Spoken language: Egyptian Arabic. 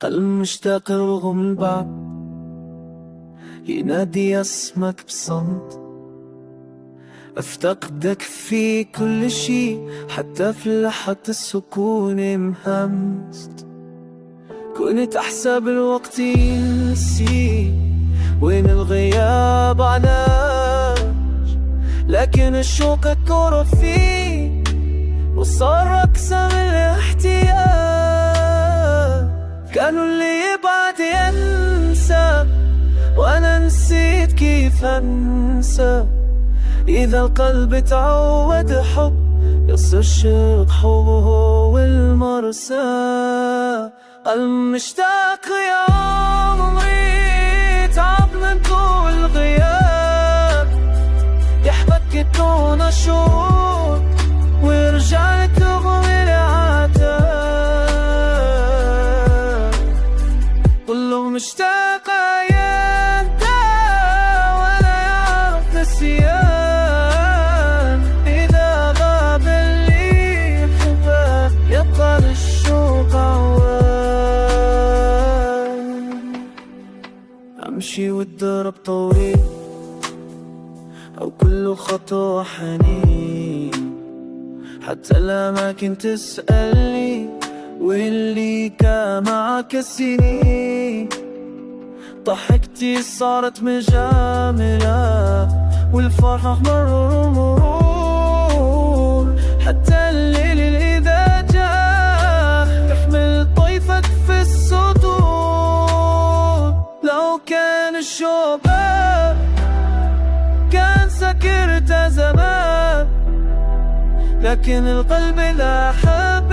قلب مشتاق رغم البعد، ينادي اسمك بصمت. افتقدك في كل شيء، حتى في لحظة السكون مهمست. كنت أحسب الوقت ينسي وين الغياب علاج، لكن الشوق كبر فيه وصار أقسى من الاحتياج. كانوا اللي يبعد ينسى، وأنا نسيت كيف أنسى. إذا القلب تعود حب، يصير الشوق هو المرسى. قلب مشتاق يا عمري، تعب من طول غياب، يحبك دون شروط ويرجع لك رغم العتاب. قل له مشتاق ينسى ولا يعرف نسيان، إذا غاب اللي يحبه يبقى للشوق عنوان. أمشي والدرب طويل أو كل خطوة حنين، حتى الأماكن تسألني واللي كان معك السنين. ضحكتي صارت مجاملة والفرح مرور مرور، حتى الليل إذا جاء يحمل طيفك في السطور. لو كان الشوق باب كان سكرت زمان، لكن القلب لا حب.